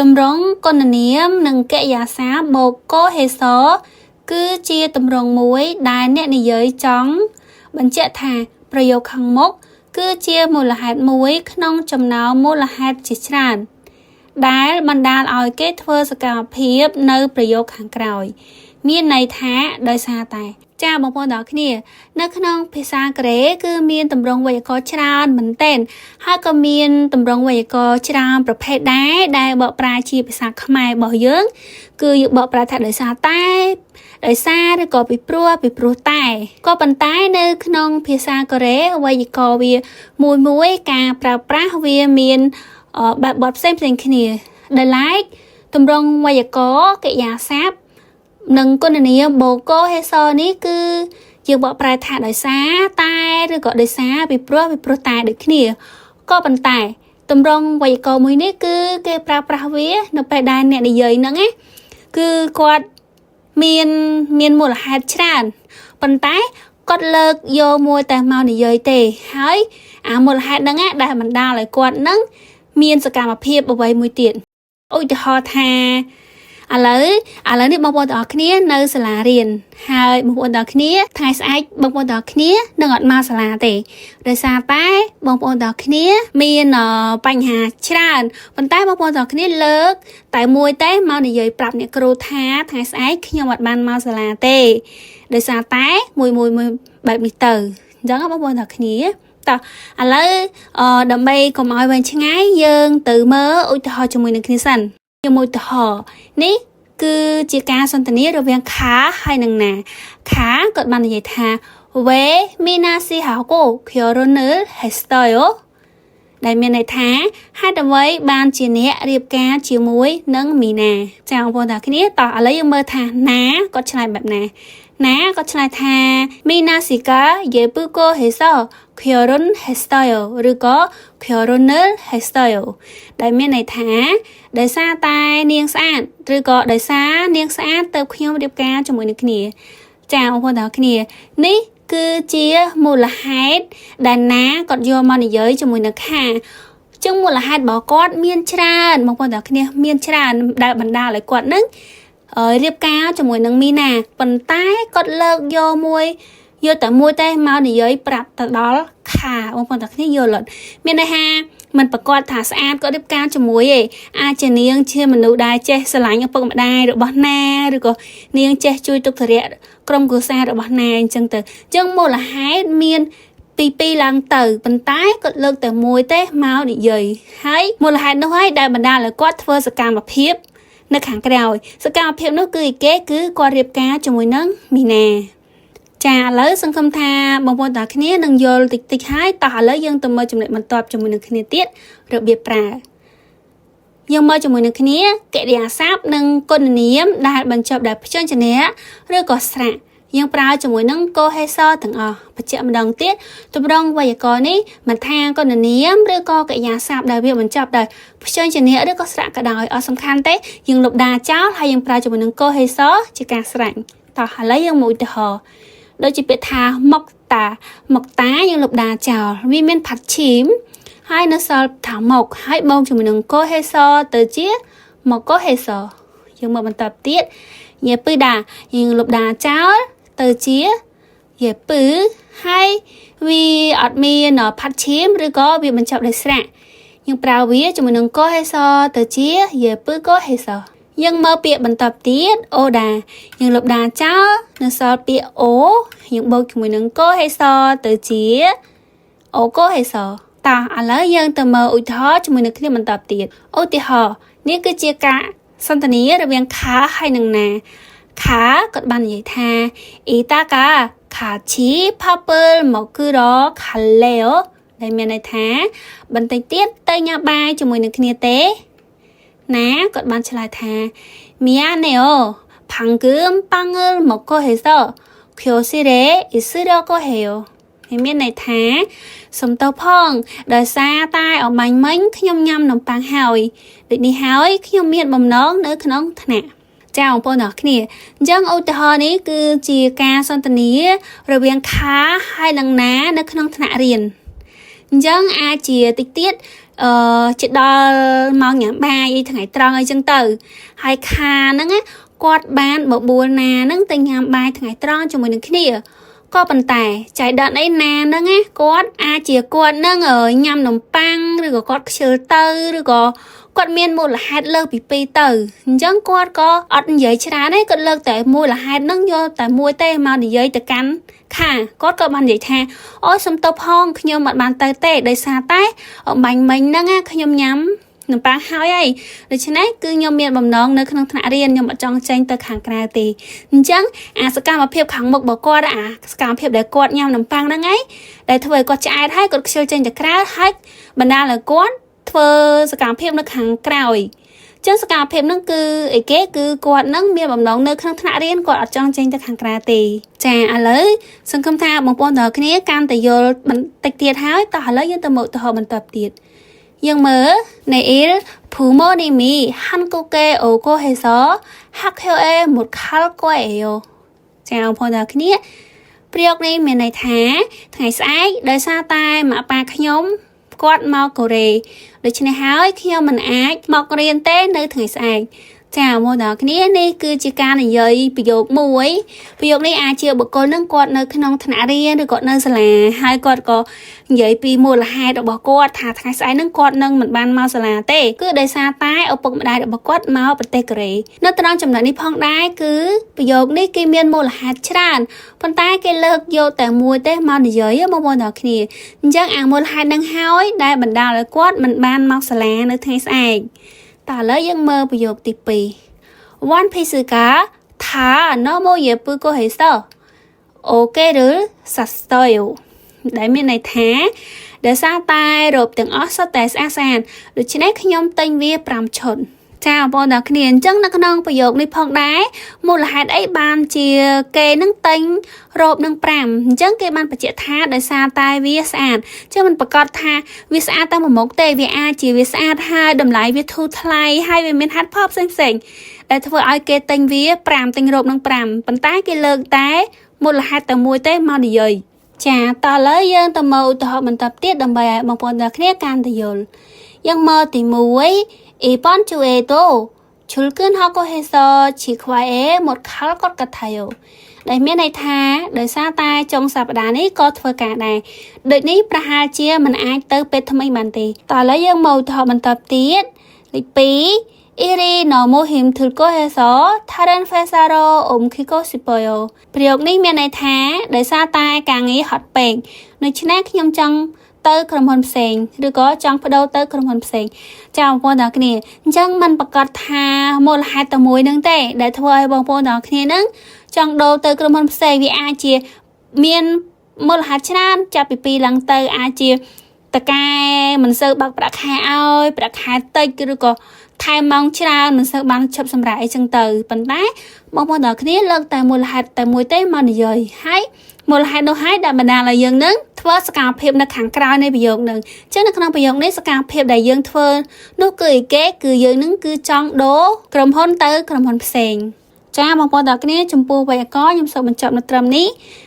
ទម្រង់គុណនាមនិងកិរិយាសព្ទបូកកហេសគឺជាទម្រង់មួយដែលអ្នកនិយាយចង់បញ្ជាក់ថាប្រយោគខាងមុខគឺជាមូលហេតុមួយក្នុងចំណោមមូលហេតុជាច្រើនដែលបណ្ដាលឲ្យគេធ្វើសកម្មភាពនៅប្រយោគខាងក្រោយ មានន័យថាដោយសារតែ ចាបងប្អូនទាំងអស់គ្នា នៅក្នុងភាសាកូរ៉េគឺមានទម្រង់វេយ្យាករណ៍ច្រើនមែនទែនហើយក៏មានទម្រង់វេយ្យាករណ៍ច្រើនប្រភេទដែរដែលបកប្រែជាភាសាខ្មែររបស់យើង គឺយើងបកប្រែថាដោយសារតែដោយសារឬក៏ពីព្រោះពីព្រោះតែក៏ប៉ុន្តែនៅក្នុងភាសាកូរ៉េវេយ្យាករណ៍វាមួយមួយការប្រើប្រាស់វាមានបែបបទផ្សេងផ្សេងគ្នាដោយឡែកទម្រង់វេយ្យាករណ៍កិរិយាសព្ទនិងគុណនាមបូកូហេសនេះគឺយើងបកប្រែថាដោយសារតែឬក៏ដោយសារពីព្រោះពីព្រោះតែដូចគ្នាក៏ប៉ុន្តែទម្រង់វេយ្យាករណ៍មួយនេះគឺគេប្រើប្រាស់វានៅពេលដែលអ្នកនិយាយហ្នឹងណាគឺគាត់មានមានមូលហេតុច្រើនប៉ុន្តែគាត់លើកយកមួយតែមកនិយាយទេហើយអាមូលហេតុហ្នឹងណាដែលបណ្ដាលឲ្យគាត់ហ្នឹងមានសកម្មភាពអ្វីមួយទៀតឧទាហរណ៍ថាឥឡូវឥឡូវនេះបងប្អូនទាំងអស់គ្នានៅសាលារៀនហើយបងប្អូនទាំងអស់គ្នាថ្ងៃស្អែកបងប្អូនទាំងអស់គ្នានឹងអត់មកសាលាទេដោយសារតែបងប្អូនទាំងអស់គ្នាមានបញ្ហាច្រើនប៉ុន្តែបងប្អូនទាំងអស់គ្នាលើកតែមួយទេមកនិយាយប្រាប់អ្នកគ្រូថាថ្ងៃស្អែកខ្ញុំអត់បានមកសាលាទេដោយសារតែមួយមួយមួយបែបនេះទៅអញ្ចឹងបងប្អូនទាំងគ្នាតោះឥឡូវដើម្បីកុំឲ្យវែងឆ្ងាយយើងទៅមើលឧទាហរណ៍ជាមួយនឹងគ្នាសិនខ្ញុំឧទាហរណ៍នេះគឺជាការសន្ទនារវាងខាហើយនិងណាខាគាត់បាននិយាយថា 왜 미나 씨하고 결혼을 했어요? ដែលមានន័យថាហេតុអ្វីបានជាអ្នករៀបការជាមួយនឹងមីណាចាបងប្អូនទាំងគ្នាតោះឥឡូវយើងមើលថាណាគាត់ឆ្លើយបែបណាណាគាត់ឆ្លើយថា 미나 씨가 예쁘고 해서 결혼했어요 ឬក៏ 결혼을 했어요 ដែលមានន័យថាដោយសារតែនាងស្អាតឬក៏ដោយសារនាងស្អាតទៅខ្ញុំរៀបការជាមួយនឹងគ្នា ចាបងប្អូនទាំងគ្នានេះគឺជាមូលហេតុដែលណាគាត់យកមកនិយាយជាមួយនឹងខាចឹងមូលហេតុរបស់គាត់មានច្រើនបងប្អូនទាំងគ្នាមានច្រើនដែលបណ្ដាលឲ្យគាត់នឹងរៀបការជាមួយនឹងមីណាប៉ុន្តែគាត់លើកយកមួយយកតែមួយទេមកនិយាយប្រាប់ទៅដល់ខាបងប្អូនទាំងគ្នាយល់អត់មានន័យថាមិនប្រកាសថាស្អាតក៏រៀបការជាមួយឯងអាចជានាងជាមនុស្សដែលចេះស្រឡាញ់ឪពុកម្ដាយរបស់ណាឬក៏នាងចេះជួយទុកធរៈក្រុមគ្រួសាររបស់ណាអញ្ចឹងទៅអញ្ចឹងមូលហេតុមានពីពីរឡើងទៅប៉ុន្តែគាត់លើកតែមួយទេមកនិយាយហើយមូលហេតុនោះហើយដែលបណ្ដាលឲ្យគាត់ធ្វើសកម្មភាពនៅខាងក្រោយសកម្មភាពនោះគឺអីគេគឺគាត់រៀបការជាមួយនឹងមីណាចាឥឡូវសង្ឃឹមថាបងប្អូនទាំងគ្នានឹងយល់តិចតិចហើយតោះឥឡូវយើងទៅមើលចំណុចបន្ទាប់ជាមួយនឹងគ្នាទៀតរបៀបប្រើយើងមើលជាមួយនឹងគ្នាកិរិយាសព្ទនិងគុណនាមដែលបញ្ចប់ដោយព្យញ្ជនៈឬក៏ស្រៈយើងប្រើជាមួយនឹងកូហេសទាំងអស់បញ្ជាក់ម្ដងទៀតទម្រង់វេយ្យាករណ៍នេះមិនថាគុណនាមឬក៏កិរិយាសព្ទដែលវាបញ្ចប់ដោយព្យញ្ជនៈឬក៏ស្រៈក៏ដោយអត់សំខាន់ទេយើងលុបដាចោលហើយយើងប្រើជាមួយនឹងកូហេសជាការស្រេចតោះឥឡូវយើងមកឧទាហរណ៍ដូចជាពាក្យថា 먹다 먹다 យើងលុបដាចោលវាមាន 받침 ហើយនៅសល់ថាមកហើយបូកជាមួយនឹងកូហេសទៅជា 먹고 해서 យើងមកបន្តទៀត 예쁘다 យើងលុបដាចោលទៅជា 예쁘 ហើយវាអត់មាន 받침 ឬក៏វាបញ្ចប់ដោយស្រៈយើងប្រើវាជាមួយនឹងកហេសទៅជា 예쁘고 해서 យើងមើលពាក្យបន្តទៀត 오다 យើងលុបដាចោលនៅសល់ពាក្យអូយើងបូកជាមួយនឹងកហេសទៅជា 오고 해서 តោះឥឡូវយើងទៅមើលឧទាហរណ៍ជាមួយនឹងគ្នាបន្តទៀតឧទាហរណ៍នេះគឺជាការសន្ទនារវាងខាហើយនិងណាខាគាត់បាននិយាយថា 이따가 같이 밥을 먹으러 갈래요 ដែលមានន័យថាបន្តិចទៀតទៅញ៉ាំបាយជាមួយនឹងគ្នាទេណាគាត់បានឆ្លើយថា 미안해요 방금 빵을 먹고 해서 교실에 있으려고 해요 មានន័យថាសំទោសផងដោយសារតែអម្បាញ់មិញខ្ញុំញ៉ាំនំប៉័ងហើយដូចនេះហើយខ្ញុំមានបំណងនៅក្នុងថ្នាក់ចាបងប្អូនទាំងគ្នាអញ្ចឹងឧទាហរណ៍នេះគឺជាការសន្ទនារវាងខាហើយនិងណានៅក្នុងថ្នាក់រៀនអញ្ចឹងអាចជាតិចទៀត អឺជិតដល់ម៉ោងញ៉ាំបាយអីថ្ងៃត្រង់អីចឹងទៅហើយខាហ្នឹងណាគាត់បានបបួលណាហ្នឹងទៅញ៉ាំបាយថ្ងៃត្រង់ជាមួយនឹងគ្នាក៏ប៉ុន្តែចៃដន្យអីណាហ្នឹងណាគាត់អាចជាគាត់ហ្នឹងញ៉ាំនំប៉័ងឬក៏គាត់ខ្ជិលទៅឬក៏គាត់មានមូលហេតុលើសពីពីរទៅអញ្ចឹងគាត់ក៏អត់និយាយច្រើនទេគាត់លើកតែមូលហេតុហ្នឹងយកតែមួយទេមកនិយាយទៅកាន់ខាគាត់ក៏បាននិយាយថាអូយសុំទោសផងខ្ញុំអត់បានទៅទេដោយសារតែបាញ់មិញហ្នឹងខ្ញុំញ៉ាំនំប៉័ងហើយហើយដូច្នេះគឺខ្ញុំមានបំណងនៅក្នុងថ្នាក់រៀនខ្ញុំអត់ចង់ចេញទៅខាងក្រៅទេអញ្ចឹងអាសកម្មភាពខាងមុខរបស់គាត់អាសកម្មភាពដែលគាត់ញ៉ាំនំប៉័ងហ្នឹងឯងដែលធ្វើឲ្យគាត់ឆ្អែតហើយគាត់ខ្ជិលចេញទៅក្រៅហើយបណ្ដាលឲ្យគាត់ធ្វើសកម្មភាពនៅខាងក្រោយចឹងសកម្មភាពហ្នឹងគឺអីគេគឺគាត់នឹងមានបំណងនៅក្នុងថ្នាក់រៀនគាត់អត់ចង់ចេញទៅខាងក្រៅទេចាឥឡូវសង្ឃឹមថាបងប្អូនទាំងគ្នាកាន់តែយល់បន្តិចទៀតហើយតោះឥឡូវយើងទៅមកទៅបន្តទៀតយើងមើល 내일 부모님이 한국에 오고 해서 학교에 못 갈 거예요. ចាបងប្អូនទាំងគ្នាប្រយោគនេះមានន័យថាថ្ងៃស្អែកដោយសារតែម៉ាក់ប៉ាខ្ញុំគាត់មកកូរ៉េដូច្នេះហើយខ្ញុំមិនអាចមករៀនទេនៅថ្ងៃស្អែកចាបងប្អូនទាំងគ្នានេះគឺជាការនិយាយប្រយោគមួយប្រយោគនេះអាចជាបុគ្គលនឹងគាត់នៅក្នុងថ្នាក់រៀនឬគាត់នៅសាលាហើយគាត់ក៏និយាយពីមូលហេតុរបស់គាត់ថាថ្ងៃស្អែកនឹងគាត់នឹងមិនបានមកសាលាទេគឺដោយសារតែឪពុកម្ដាយរបស់គាត់មកប្រទេសកូរ៉េនៅត្រង់ចំណុចនេះផងដែរគឺប្រយោគនេះគេមានមូលហេតុច្រើនប៉ុន្តែគេលើកយកតែមួយទេមកនិយាយបងប្អូនទាំងគ្នាអញ្ចឹងអាមូលហេតុនឹងហើយដែលបណ្ដាលឲ្យគាត់មិនបានមកសាលានៅថ្ងៃស្អែកតើឥឡូវយើងមើលប្រយោគទី2 원피스가 다 너무 예쁘고 해서 5개를 샀어요. ដែលមានន័យថាដោយសារតែរ៉ូបទាំងអស់សុទ្ធតែស្អាតស្អាតដូច្នេះខ្ញុំទិញវា5ឈុតចាបងប្អូនទាំងគ្នាអញ្ចឹងនៅក្នុងប្រយោគនេះផងដែរមូលហេតុអីបានជាគេនឹងទិញរ៉ូបនឹង5អញ្ចឹងគេបានបញ្ជាក់ថាដោយសារតែវាស្អាតចឹងមិនប្រកាសថាវាស្អាតតែមួយមុខទេវាអាចជាវាស្អាតហើយតម្លៃវាធូរថ្លៃហើយវាមានហេតុផលផ្សេងផ្សេងដែលធ្វើឲ្យគេទិញវា5ទិញរ៉ូបនឹង5ប៉ុន្តែគេលើកតែមូលហេតុតែមួយទេមកនិយាយចាតោះឥឡូវយើងទៅមើលឧទាហរណ៍បន្តទៀតដើម្បីឲ្យបងប្អូនទាំងគ្នាកាន់តែយល់យើងមើលទី1 이번 주에도 출근하고 해서 치과에 못 갈 것 같아요. ដែលមានន័យថាដោយសារតែចុងសប្តាហ៍នេះក៏ធ្វើការដែរដូចនេះប្រហែលជាមិនអាចទៅពេទ្យថ្មីបានទេតោះឥឡូវយើងមកឧទាហរណ៍បន្តទៀតលេខ2 일이 너무 힘들고 해서 다른 회사로 옮기고 싶어요. ប្រយោគនេះមានន័យថាដោយសារតែការងារហត់ពេកដូច្នេះខ្ញុំចង់ទៅក្រុមហ៊ុនផ្សេងឬក៏ចង់ប្ដូរទៅក្រុមហ៊ុនផ្សេងចាបងប្អូនទាំងគ្នាអញ្ចឹងมันប្រកាសថាមូលហេតុតែមួយនឹងទេដែលធ្វើឲ្យបងប្អូនទាំងគ្នានឹងចង់ដូរទៅក្រុមហ៊ុនផ្សេងវាអាចជាមានមូលហេតុច្រើនចាប់ពី2ឡើងទៅអាចជាតកែមិនសូវបើកប្រាក់ខែឲ្យប្រាក់ខែតិចឬក៏ថែមម៉ោងច្រើនមិនសូវបានឈប់សម្រាកអីចឹងទៅប៉ុន្តែបងប្អូនទាំងគ្នាលើកតែមូលហេតុតែមួយទេមកនិយាយហើយមូលហេតុនោះហើយដែលបណ្ដាលឲ្យយើងនឹងធ្វើសកម្មភាពនៅខាងក្រោយនៃប្រយោគនឹងអញ្ចឹងនៅក្នុងប្រយោគនេះសកម្មភាពដែលយើងធ្វើនោះគឺអីគេគឺយើងនឹងគឺចង់ដូរក្រុមហ៊ុនទៅក្រុមហ៊ុនផ្សេងចាបងប្អូនទាំងគ្នាចំពោះវេយ្យាករណ៍ខ្ញុំសូមបញ្ចប់នៅត្រឹមនេះ។